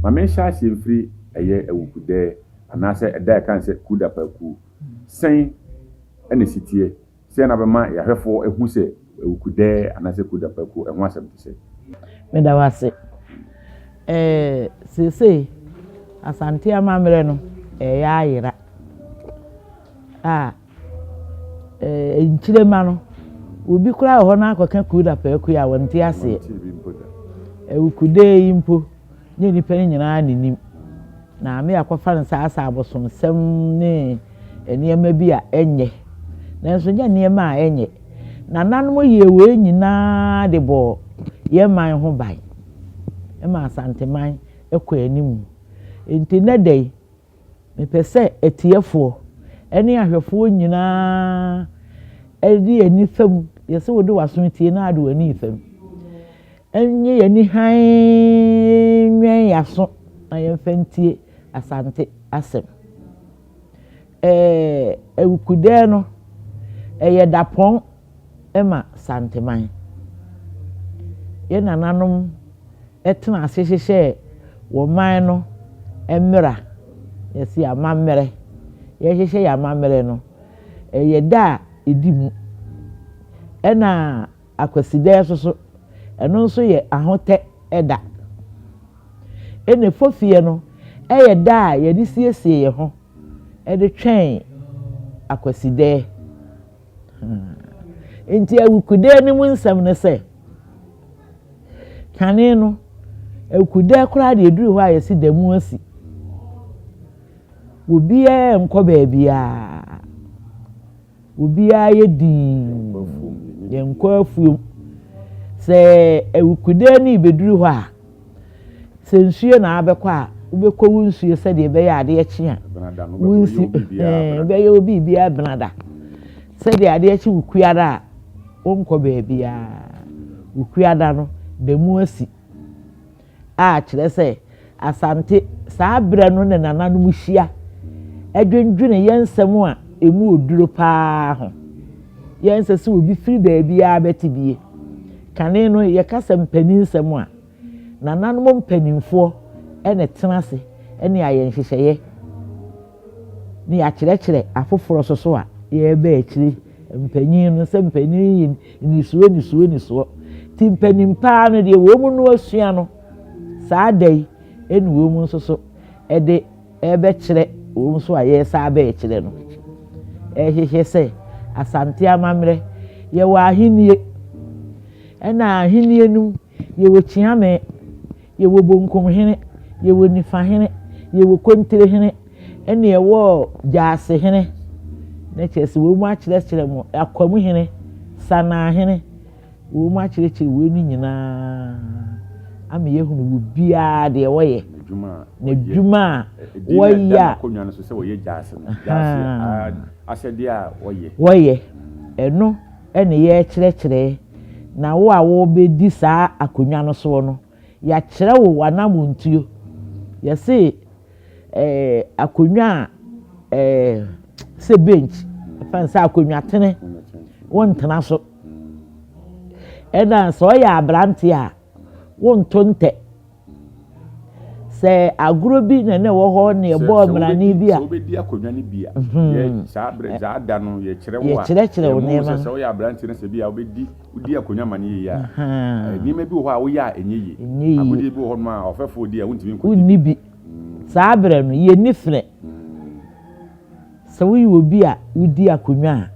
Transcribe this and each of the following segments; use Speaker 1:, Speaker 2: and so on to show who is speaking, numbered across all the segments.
Speaker 1: Ma menhyɛ aseɛ mfiri ɛyɛ awukudɛɛ anaasɛ ɛda a ɛka ne sɛ Kudapaku. Sɛn na ɛsi teɛ? Sɛn na bɛma yɛahwɛfoɔ ahu sɛ awukudɛɛ anaasɛ Kudapaku ɛho asɛm te sɛ?
Speaker 2: Meda wo ase. Ɛɛ, seesei Asante amammerɛ no ɛreyɛ ayera a ɛɛ nkyirema no, obi koraa wɔ hɔ na akɔka Kudapaku a wɔnte aseɛ. Awukudɛɛ yi mpo, nyɛ nnipa no nyinaa na ɛnim. Na ame akɔfa no saa sɛ abosomsɛm ne nneɛma bi a ɛnyɛ. Nanso nyɛ nneɛma a ɛnyɛ. Nananom yɛɛ wei nyinaa de bɔɔ yɛn man ho ban ma Asanteman kɔɔ anim. Enti nnɛ da yi, mepɛ sɛ atiefoɔ ne ahwɛfoɔ nyinaa de yɛn ani fa mu, yɛsɛ wode w'aso tie na ade w'ani fa mu. Ɛnyɛ yɛn ani hann nwɛn yɛn aso na yɛmfa ntie Asante asɛm. Ɛɛ Awukudɛɛ no, ɛyɛ dapɔn ma Santeman. Yɛn nananom tena ase hyehyɛɛ wɔn man no mmara, yɛse amammerɛ. Yɛhyehyɛ yɛn amammerɛ no, ɛyɛ da a ɛdi mu. Ɛna Akwasidae nso so, ɛno nso yɛ ahotɛ da. Ɛna fofie no yɛ da a yɛde siesie yɛn ho de twɛn Akwasidae. Nti Awukudae no mu nsɛm ne sɛ, kane no, Awukudae koraa deɛ ɛduru hɔ a yɛsi da mu asi. Obiara nkɔ baabiara. Obiara yɛ dinn, yɛnkɔ afuom. Sɛ awukuda no rebɛduru hɔ a, sɛ nsuo na abɛkɔ a, wobɛkɔ wo nsuo sɛdeɛ ɛbɛyɛ adeɛ kye a, wonsi bɛyɛ wo biribiara benada. Sɛdeɛ adeɛ kye wo kuada a, wonkɔ baabiara. Wo kuada no, da mu asi. a kyerɛ sɛ Asante saa berɛ no ne nananom hyia dwendwene yɛn nsɛm a ɛmu ɔduro pa ara ho. Yɛnsɛ sɛ obi firi baabiara bɛte bie. Kane no yɛka sɛ mpanin nsɛm a, nananom mpanimfoɔ na ɛtena ase ne ayɛ nhyehyɛeɛ ne yɛakyerɛkyerɛ afoforɔ nso so a yɛreba akyire mpanyin no sɛ mpanyin yi nnisoɔ nnisoɔ nnisoɔ nti mpanyin paa no deɛ wɔn mu no asua no saa da yi ɛna wɔn mu nso so ɛde ɛrebɛkyerɛ wɔn nso a yɛresa abɛɛkyerɛ no ɛhwehwɛ sɛ Asante amammerɛ yɛwɔ ahennie ɛna ahennie no yɛwɔ kyiame Yɛwɔ Bonkumhene, yɛwɔ Nifahene, yɛwɔ Kontirehene, ɛne yɛwɔ Gyaasehene, na kyerɛ sɛ wɔn mu akyerɛkyerɛ mo, Akwamuhene, Sanaahene, wɔn mu akyerɛkyerɛ wei no nyinaa ama yɛahunu wɔ biara deɛ wɔyɛ, n'adwuma a wɔyɛ a, wɔyɛ, ɛno ɛne yɛrekyerɛkyerɛ, na wo a wobɛdi saa akonnwa no soɔ no, Yɛakyerɛ wo w'anamontuo. Yɛse eh, akonnwa a eh, sɛ bench, ɛfa no sɛ akonnwa tene, wontena so. Ɛna sɛ ɔyɛ aberante a, wonto ntɛ. Sɛ agorɔ bi na na ɛwɔ hɔ na yɛbɔɔ mmarane bi a.
Speaker 1: Sɛ wobɛdi akonnwa no bi a, yɛ saa berɛ saa da no yɛkyerɛ wo a,
Speaker 2: yɛkyerɛkyerɛ wo nneɛma.
Speaker 1: Sɛ woyɛ aberante no sɛ bi a wobɛdi Wodi akonnwa ma no yɛ yie a, nneɛma bi wɔ hɔ a woyɛ a ɛnyɛ yie.
Speaker 2: Ɛnyɛ yie.
Speaker 1: Agodie bi wɔ hɔnom a ɔfɛfoɔ di a wontumi nkɔdi bi.
Speaker 2: Wonni bi. Saa berɛ no, yɛnni frɛ. Sɛ woyɛ obi a wodi akonnwa a,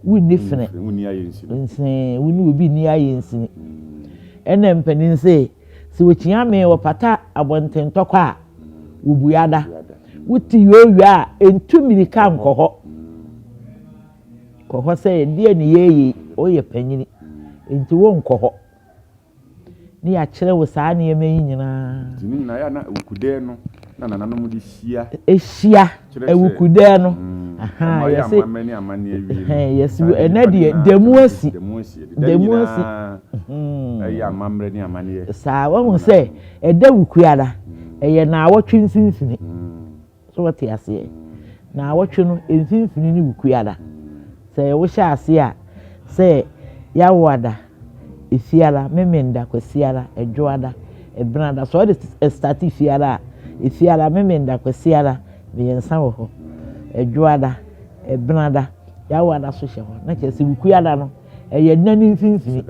Speaker 2: wonni frɛ.
Speaker 1: Wonni ayɛnsini.
Speaker 2: Nsee, wo ne obi nni ayɛnsini. Ɛna mpanin se, sɛ wɔkyia me wɔpata abɔntentɔkwa a, wɔbua da. Wote yooyoo a, ɛntu mmirika nkɔ hɔ. Kɔ hɔ sɛ deɛ ne yɛyɛ yi, woyɛ panyini, nti wonkɔ hɔ. Ne yɛakyerɛ wo saa nneɛma yi nyinaa.
Speaker 1: Nti ne nyinaa yɛ na awukudɛɛ no na nananom de hyia.
Speaker 2: Hyia awukudɛɛ no.
Speaker 1: Ahaa yɛse. Amammerɛ ne amanneɛ wie no.
Speaker 2: Yɛse ɛnɛ deɛ da mu asi.
Speaker 1: Da mu asi.
Speaker 2: Da mu asi.
Speaker 1: Ɛyɛ amammerɛ ne amanneɛ.
Speaker 2: Saa wahu sɛ ɛda wukuada ɛyɛ naawɔtwe mfimfini. So wɔte aseɛ? Naawɔtwe no mfimfini ne Wukuada. Sɛ wohyɛ aseɛ a, sɛ Yawoada, Efiara, Memenda, Kwasiara, Ɛdwoada, Ɛbenada. Sɛ wɔde starte Fiara a, Efiara, Memenda, Kwasiara, mmiɛnsa wɔ hɔ. Ɛdwoada, Ɛbenada, Yawoada so hyɛ hɔ. Na kyerɛ sɛ Wukuada no, ɛyɛ nna no mfimfini.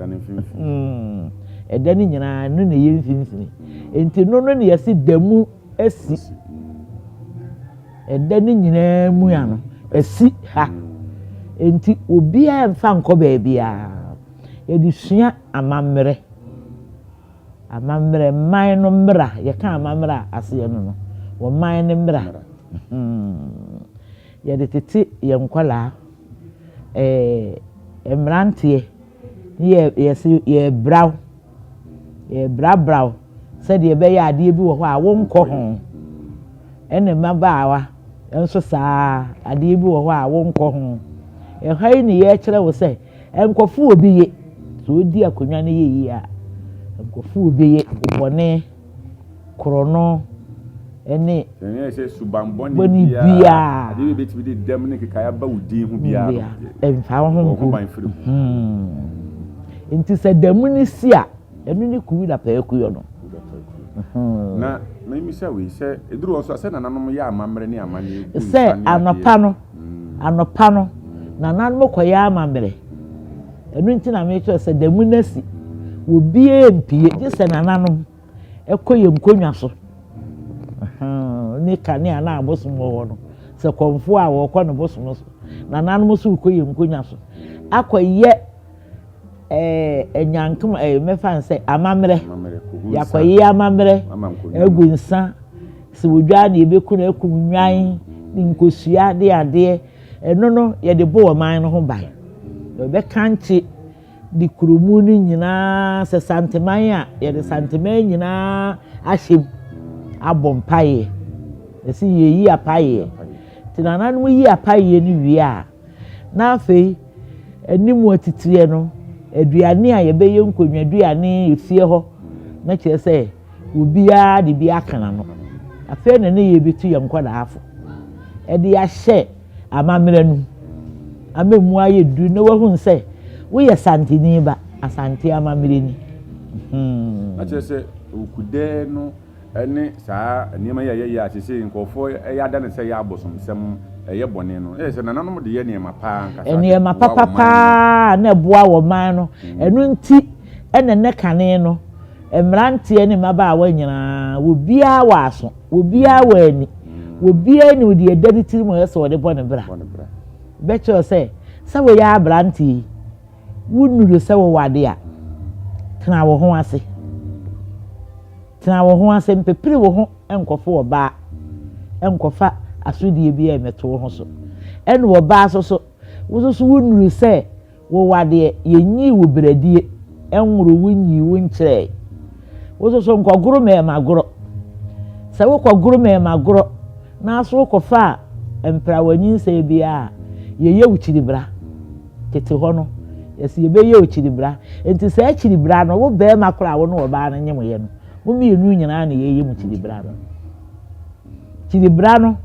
Speaker 2: Ɛda no nyinaa, ɛno na ɛyɛ mfimfini. Nti no no na yɛse da mu asi. Ɛda no nyinaa mu ano, asi ha. Nti obiara mfa nkɔ baabiara. Yɛde sua amammerɛ. Amammerɛ, man no mmra. Yɛka amammerɛ a, aseɛ no no, wɔ man no mmra. Yɛde tete yɛn nkwadaa, ɛɛ mmeranteɛ, ne yɛ yɛse yɛrebrɛ wo. Yɛrebrabra wo sɛdeɛ ɛbɛyɛ a adeɛ bi wɔ hɔ a wonkɔ ho. Ɛna mmabaawa nso saa ara, adeɛ bi wɔ hɔ a wonkɔ ho. Ɛha yi na yɛrekyerɛ wo sɛ nkɔfo obi ye. Sɛ wodi akonnwa no yɛ yie a, nkɔfo obi ye. Bɔne, korɔno ne
Speaker 1: Ɛnyɛ sɛ suban bɔne
Speaker 2: bɔne
Speaker 1: biara,
Speaker 2: biara.
Speaker 1: adeɛ bi a ɛbɛtumi de dɛm ne nkekaeɛ aba wo din ho biara no,
Speaker 2: Mfa wo ho
Speaker 1: bɔ wo ho
Speaker 2: nko.
Speaker 1: ban firi ho.
Speaker 2: Nti sɛ da mu no si a, ɛno ne kuw na pɛɛkuyɔ no.
Speaker 1: Na memmisa wei sɛ, ɛduru hɔ nso a, sɛ nananom yɛ amammerɛ ne amanneɛ gu
Speaker 2: Sɛ
Speaker 1: nsa ne adeɛ.
Speaker 2: anɔpa no, anɔpa no, nananom kɔyɛ amammerɛ. Ɛno nti na mekyerɛ sɛ da mu no asi. Obiara mpue gye sɛ nananom kɔ yɛn nkonnwa so. Ne kanea na abosom wɔ hɔ no. Sɛ kɔmfoɔ a wɔkɔ ne bosom so. Nananom nso rekɔ yɛn nkonnwa so akɔyɛ ɛɛ anyankom ɛɛ mɛfa no sɛ amammerɛ. Yɛakɔyɛ amammerɛ agu nsa. Sɛ odwa na yɛbɛku no akum nnwan ne nkosua ne adeɛ. Ɛno no yɛde bɔ ɔman no ho ban. Yɛbɛkankye de kuromu no nyinaa sɛ Santeman a yɛde Santeman nyinaa ahyɛ mu abɔ mpaeɛ. Yɛsi yɛyi apaeɛ. Nti nananom yi apaeɛ no wie a, na afei anim atitiriɛ no, aduane a yɛbɛyɛ nkonnwaduane efie hɔ, na kyerɛ sɛ obiara de bi aka n'ano. Afei na ne yɛbɛtu yɛn nkwadaa fo de ahyɛ amammerɛ no mu ama emu ayɛ duru na wahunu sɛ woyɛ Santeni ba, Asante amammerɛ ni.
Speaker 1: Na kyerɛ sɛ Okudɛ no ne saa nneɛma yi a yɛyɛ a seesei nkurɔfoɔ yɛ ada no sɛ ɛyɛ abosomsɛm, ɛyɛ bɔne no, ɛyɛ sɛ nananom de yɛ nneɛma pa ankasa de
Speaker 2: Nneɛma
Speaker 1: boa
Speaker 2: papa
Speaker 1: ɔman no.
Speaker 2: paa na ɛboa wɔ man no. Ɛno nti na nnɛ kane no, mmeranteɛ ne mmabaawa nyinaa, obiara wɔ aso, obiara wɔ ani, obiara nim deɛ ɛda ne tirim a ɛsɛ sɛ ɔde bɔ ne bra. Bɛkyerɛ sɛ, sɛ woyɛ aberanteɛ yi, Wonnuru sɛ wowɔ ade a, tena wo ho ase. Tena wo ho ase, mpepere wo ho nkɔfo ɔbaa, nkɔfa asodie biara mmɛto wo ho so. Ɛna ɔbaa nso so, wo nso so wonnuru sɛ wowɔ adeɛ, yɛnyii wo bradie, nworo wo nyii wo nkyerɛɛ. Wo nso so nkɔgoro mmarima gorɔ. Sɛ wokɔgoro mmarima gorɔ na so wokɔfa mprawa nyinsɛn biara a, yɛyɛ wo kyiribra. Tete hɔ no, yɛse yɛbɛyɛ okyiribra. Enti saa kyiribra no, wo barima koraa a wo ne ɔbaa no nyemoeɛ no, mo mmienu nyinaa na yɛyɛ mo kyiribra no. Kyiribra no,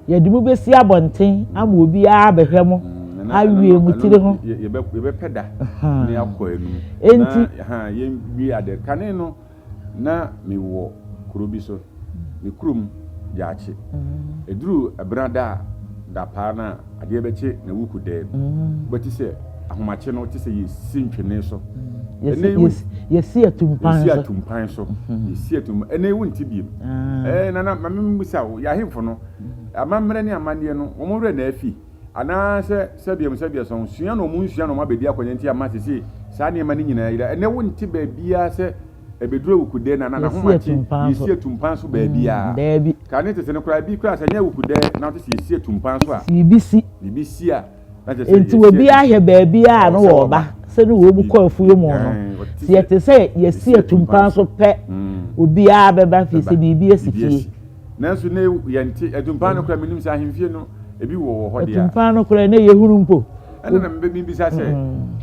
Speaker 2: yɛde mo bɛsi abɔnten ama obiara abɛhwɛ mo, awie mo tiri ho.
Speaker 1: Yɛbɛpɛ da na yɛakɔ anum.
Speaker 2: Enti.
Speaker 1: Na yɛnwie adeɛ. Kane no, Na mewɔ kuro bi so, me kurom Gyaakye. Ɛduru Ɛbenada a, da paa no a adeɛ bɛkye na wuku dɛɛ no, wobɛte sɛ ahomakye no te sɛ yɛsi ntwene so. Ɛnnɛ yi wo
Speaker 2: Yɛsi atumpan
Speaker 1: yɛsi
Speaker 2: so.
Speaker 1: atumpan so. Yɛsi atumpan. Ɛnnɛ yi wonte biem. Ɛɛ Nana, ma memmisa wo, yɛn ahemfo no, amammerɛ ne amanneɛ no, wɔn werɛ na afi? Anaasɛ sɛdeɛ sɛdeɛ sɛ wɔsua na wɔnsua na wɔabɛdi akɔnya nti ama sese saa nneɛma no nyinaa yera. Ɛnnɛ wonte baabiara sɛ ɛbɛduru awukudɛ na n'ahomakye yɛsi atumpan so baabiara.
Speaker 2: Daabi.
Speaker 1: Kane tete no koraa ebi koraa sɛ ɛnyɛ awukudɛ na wote sɛ yɛsi atumpan so a.
Speaker 2: Biribi si.
Speaker 1: Biribi si a na kyerɛ sɛ
Speaker 2: Nti
Speaker 1: yɛsi
Speaker 2: obi ahwɛ baabiara no
Speaker 1: Ɔwɔ sɛ
Speaker 2: wɔ ɔba sɛ ne wɔn kɔ afuo mu no. Sɛ yɛte sɛ yɛsi atumpan so pɛ obiara bɛba fie sɛ biribi asi fie.
Speaker 1: Nanso nnɛ yɛnte. Atumpan no koraa menim sɛ ahemfie no ebi wɔ wɔ hɔ deɛ a.
Speaker 2: Atumpan no koraa nnɛ yɛhunu mpo.
Speaker 1: Ɛna na mebisa sɛ,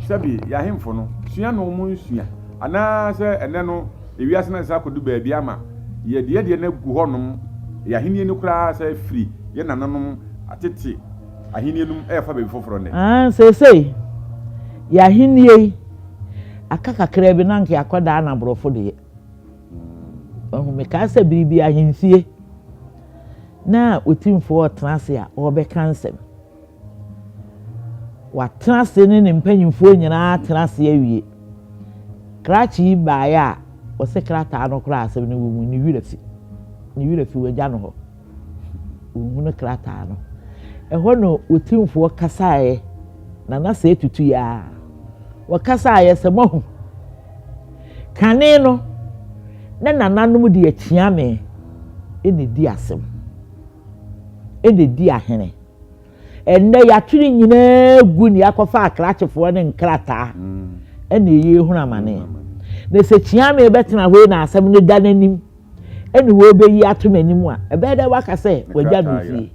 Speaker 1: sɛbe yɛn ahemfo no sua na wɔn nsua? Anaa sɛ ɛnnɛ no ewiase no asesa akɔdu baabi ama yɛde yɛn deɛ no agu hɔnom, yɛn ahennie no koraa sɛ afiri yɛn nananom atete. Ahenni no ɛrefa baabi foforɔ nnɛ.
Speaker 2: Ah, seesei yɛn ahenni yi aka kakraa bi na anka yɛakɔdaa na aborɔfo deɛ. Wahu, mekaa sɛ biribi ahemfie na otimfoɔ ɔtena ase a ɔrebɛka nsɛm. Watena ase ne ne mpanyimfoɔ nyinaa atena ase awie. Krakye yi baeɛ a, ɔse krataa no koraa asɛm no wɔ mu, ne werɛ fi. Ne werɛ fi, wagya no hɔ. Ɔnhunu krataa no. Ɛhɔ na otimfoɔ kasaeɛ, na na sɛ tutu yi ara. Wɔkasaeɛ sɛ, Moahu, kane no, na nananom de akyiame na ɛdi asɛm, na ɛdi ahene. Ɛnnɛ yɛatwe ne nyinaa gu ne yɛakɔfa akrakyefoɔ ne nkrataa ɛna ɛyɛ ehunu amane. Na sɛ kyiame bɛtena hɔ yi na asɛm no da n'anim ɛne wɔbɛyi ato n'anim a, ɛbɛyɛ dɛ waka sɛ wagya no fie.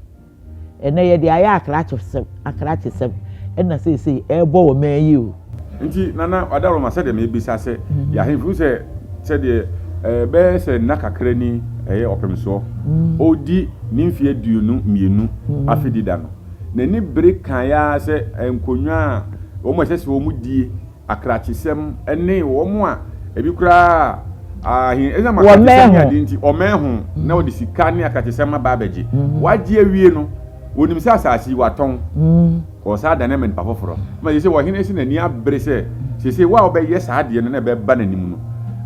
Speaker 2: Ɛnnɛ yɛde ayɛ akrakyesɛm, akrakyesɛm ɛna seesei ɛrebɔ wɔ man yi o.
Speaker 1: Nti Nana Adaworoma sɛdeɛ mebisa sɛ yɛ ahemfo sɛ sɛdeɛ ɛbɛyɛ sɛ nna kakra ni ɛyɛ ɔpemsoɔ ɔredi ne mfeɛ 22 afedida no n'ani bere kaeɛ ara sɛ nkonnwa a wɔn a ɛsɛ sɛ wɔn die akrakyesɛm ne wɔn a ebi koraa ahe ɛnam akrakyesɛm ne adeɛ nti ɔmɛn ho na wɔde sika ne akrakyesɛm aba abɛgye wagye awie no wɔnim sɛ asase yi watɔn Ɔresan adane ama nipa foforɔ. Ma seesei ɔhene se n'ani abere sɛ seesei wo a wobɛyɛ saa adeɛ no na ɛbɛba n'anim no.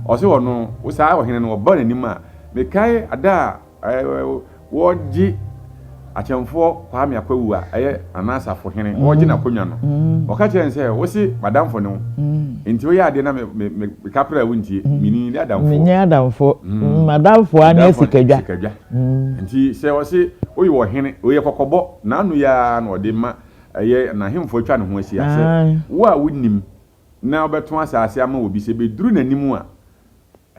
Speaker 1: Ɔse ɔno, wo saa ɔhene no ɔba n'anim a, mekae ada a wɔregye Akyɛmfoɔ Kwame Akwawu a ɛyɛ Nana Asafo hene, wɔregye n'akonnwa no. Ɔka kyerɛɛ no sɛ, wo se m'adamfo ne wo, nti woyɛ adeɛ na meka koraa a wontie, menni adamfoɔ.
Speaker 2: Menyɛ adamfoɔ, m'adamfoɔ ara ne Sikadwa.
Speaker 1: Sikadwa. Nti sɛ ɔse woyɛ ɔhene, woyɛ kɔkɔbɔ. N'ano yi ara na ɔde ma ɛyɛ n'ahemfo atwa ne ho ahyia sɛ, Wo a wunnim na wobɛtɔn asase ama obi, sɛ ebeduru n'anim a,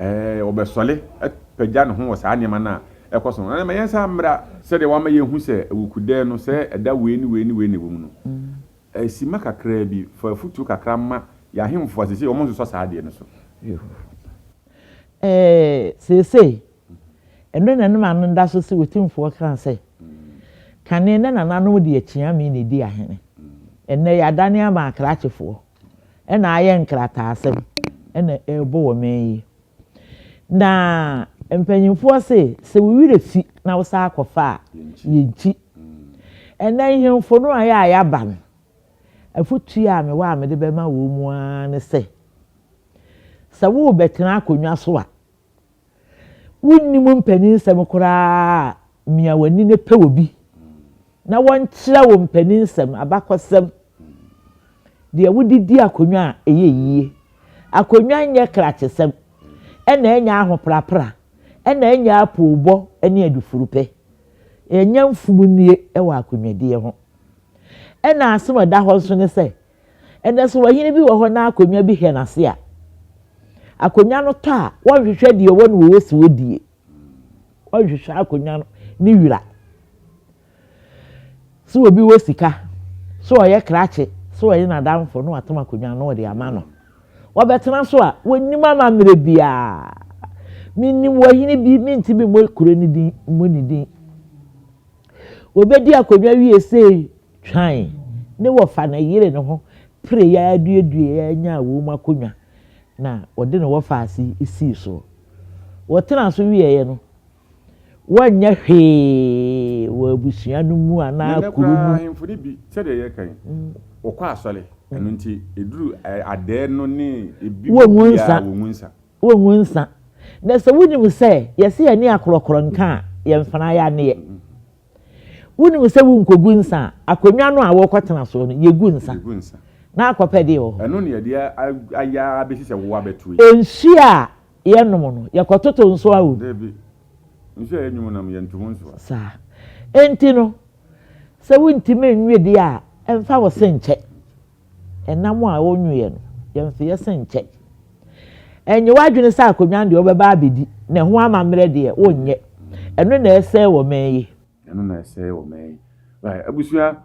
Speaker 1: ɛɛ, ɔbɛsɔre apagya ne ho wɔ saa nneɛma no a ɛkɔ so no ho. Na ma yɛnsan mmra sɛdeɛ wama yɛahu sɛ awukudɛɛ no, sɛ ɛda wei ne wei ne wei na ɛwɔ mu no. Simma kakraa bi, fa afotuo kakra ma yɛn ahemfo a seesei wɔnsosɔ saa adeɛ no so.
Speaker 2: Ɛɛ, seesei, Ɛno na ne maame da so se Otumfoɔ kaa sɛ, Kane na nananom de akyiame na edi ahene. Ɛnnɛ yɛadane ama akrakyefoɔ na ayɛ nkrataasɛm na ɛrebɔ wɔ man yi. Na mpanyimfoɔ se, sɛ wo werɛ fi na wo san kɔfa a, yɛnkyi. Ɛnnɛ nhemfo no a yɛ a yɛaba no, afotuo a mewɔ a mede bɛma wɔn mu ara ne sɛ, sɛ worebɛtena akonnwa so a, Wonnim mpaninsɛm koraa a, mia w'ani na pɛ obi na wɔnkyerɛ wo mpaninsɛm, abakɔsɛm, deɛ wode di akonnwa a ɛyɛ yie. Akonnwa nyɛ krakyesɛm, ɛna ɛnyɛ ahoprapra, ɛna ɛnyɛ apoobɔ ne adufurupɛ. Ɛnyɛ mfomnie wɔ akonnwadie ho. Ɛna asɛm a ɛda hɔ nso ne sɛ, Ɛnnɛ sɛ ɔhene bi wɔ hɔ na akonnwa bi hɛ n'ase a, akonnwa no tɔ a, wɔnhwehwɛ deɛ ɔwɔ no wɔ hɔ sɛ ɔdie. Wɔnhwehwɛ akonnwa no ne wira. Sɛ obi wɔ sika, sɛ ɔyɛ krakye, sɛ ɔyɛ n'adamfo na watam akonnwa no ɔde ama no. Wɔbɛtena so a, wɔnnim amammerɛ biara. Menim ɔhene bi, mentumi mmɔ kuro no din, mmɔ ne din. Wɔbɛdi akonnwa wie sei Twan ne wɔfa ne yere no ho peree ara duaduae ara nyaa wɔn mu akonnwa na wɔde ne wɔfa ase sii soɔ. Wɔtenaa so wieeɛ no, wɔnyɛ hwee wɔ abusua no mu anaa
Speaker 1: Nnɛ
Speaker 2: kuro
Speaker 1: koraa
Speaker 2: mu.
Speaker 1: ahemfo no bi, sɛdeɛ yɛreka yi, wɔkɔ asɔre, ɛno nti ɛduru adɛɛ no ne ebi mu
Speaker 2: Wɔngu
Speaker 1: biara
Speaker 2: nsa.
Speaker 1: wɔngu nsa.
Speaker 2: Wɔngu nsa. Na sɛ wonim sɛ yɛse yɛne akorɔkorɔ nka a, yɛmfena yɛaneɛ. Wonim sɛ wonkɔgu nsa a, akonnwa no a worekɔtena soɔ no, yɛgu nsa.
Speaker 1: Yɛgu nsa.
Speaker 2: Na akɔpɛ deɛ wɔ hɔ.
Speaker 1: Ɛno na yɛde ayɛ ara bɛsi sɛ wo abɛto yi.
Speaker 2: Nsuo a yɛnom no, yɛkɔtoto nsoa wɔ mu.
Speaker 1: Dabi. Nsuo a yɛnwom nam, yɛnto mu nsoa.
Speaker 2: Saa. Enti no, sɛ wontumi nwe deɛ a, mfa wo se nkyɛ. Ɛnam a wɔnweɛ no, yɛmfeɛ se nkyɛ. Ɛnyɛ w'adwene sɛ akonnwa no deɛ wobɛba abɛdi, na ɛho amammerɛ deɛ wonyɛ. Ɛno na ɛsɛe ɔman yi.
Speaker 1: Ɛno na ɛsɛe ɔman yi. Right, abusua,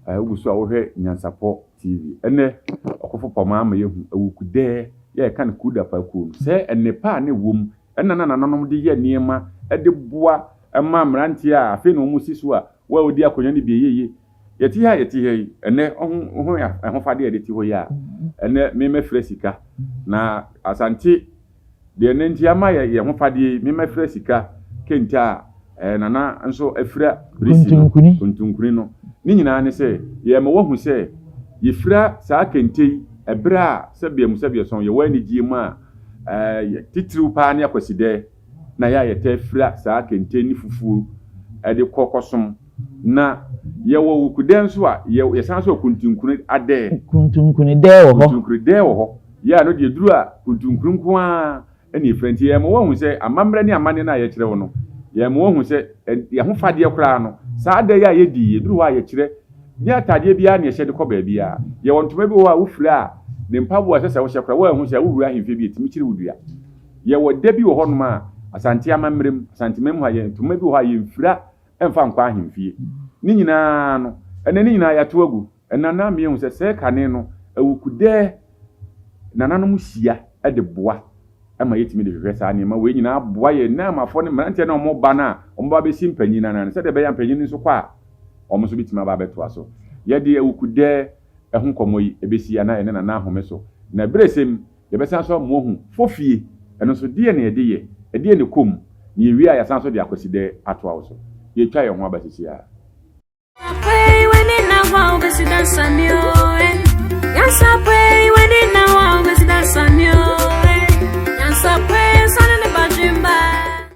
Speaker 1: wogu so a wohwɛ Nyansapɔ TV. Ɛnnɛ, Ɔkofo Pɔmaa ama yɛahu awukudɛɛ yɛ a yɛka no Kuw-Dapaa kuo no. Sɛ nnepa a na ɛwɔ mu, ɛna na nananom de yɛ nneɛma de boa ma mmeranteɛ a afei na wɔsi so a wɔn a wɔdi akonnwa no bi ɛyɛ yie. Yɛte ha a yɛte ha yi, ɛnnɛ ɔho ho ɛhofadeɛ a yɛde te hɔ yi a, ɛnnɛ me mɛfira sika. Na Asante deɛ ɛnnɛ nti ama yɛ yɛn hofadeɛ yi, me mɛfira sika kente a ɛɛ Nana nso afira birisi no,
Speaker 2: Kontonkuni.
Speaker 1: kontonkuni no. Ne nyinaa ne sɛ, yɛrema woahu sɛ yɛfira saa kente yi ɛberɛ a sɛbea mu sɛbea sɔn yɛwɔ anigyeɛ mu a, ɛɛ titiriw paa ne Akwasidɛ. na yɛ a yɛtaa fira saa kente ne fufuo de kɔ kɔsom. Na yɛwɔ Wukudɛ nso a, yɛ yɛsan nso wɔ Kuntunkuni adɛɛ.
Speaker 2: Kuntunkuni dɛɛ wɔ hɔ.
Speaker 1: Kuntunkuni dɛɛ wɔ hɔ. Yɛ a no deɛ duru a kuntunkuni nko ara na yɛfira. Nti yɛma woahu sɛ amammerɛ ne amanneɛ no a yɛkyerɛ wo no, yɛma woahu sɛ yɛn ahofadeɛ koraa no, saa da yi a yɛdi yi, ɛduru hɔ a yɛkyerɛ. Nyɛ ataadeɛ biara na yɛhyɛ de kɔ baabiara. Yɛwɔ ntoma bi wɔ hɔ a wofira a, ne mpaboa a ɛsɛ sɛ wohyɛ koraa, woanhu sɛ wowura ahemfie bi a, ɛtumi kyere wo dua. Yɛwɔ da bi wɔ hɔnom a, Asante amammerɛ mu, Asanteman mu ha, yɛn ntoma bi wɔ hɔ a yɛmfira mfa nkɔ ahemfie. Ne nyinaa no, ɛnnɛ ne nyinaa yɛato agu. Ɛnna na meahu sɛ sɛɛ kane no, awukudɛɛ nananom hyia de boa ma yɛtumi de hwehwɛ saa nneɛma wei nyinaa boa yɛn nnɛɛmafoɔ ne mmeranteɛ no a wɔba no a wɔba bɛsi mpanyin anan no sɛdeɛ ɛbɛyɛ a mpanyin no nso kɔ a wɔn nso bɛtumi aba abɛtoa so. Yɛde awukudɛɛ ho nkɔmmɔ yi bɛsi anaa yɛne Nana Ahome so. Na berɛ sɛm Yɛbɛsan nso ama woahu fofie, ɛno nso deɛn na yɛde yɛ, ɛdeɛn na ɛkɔ mu, na yɛwie a yɛasan nso de akwasidɛɛ atoa wo so. Yɛretwa yɛn ho aba seesei ara.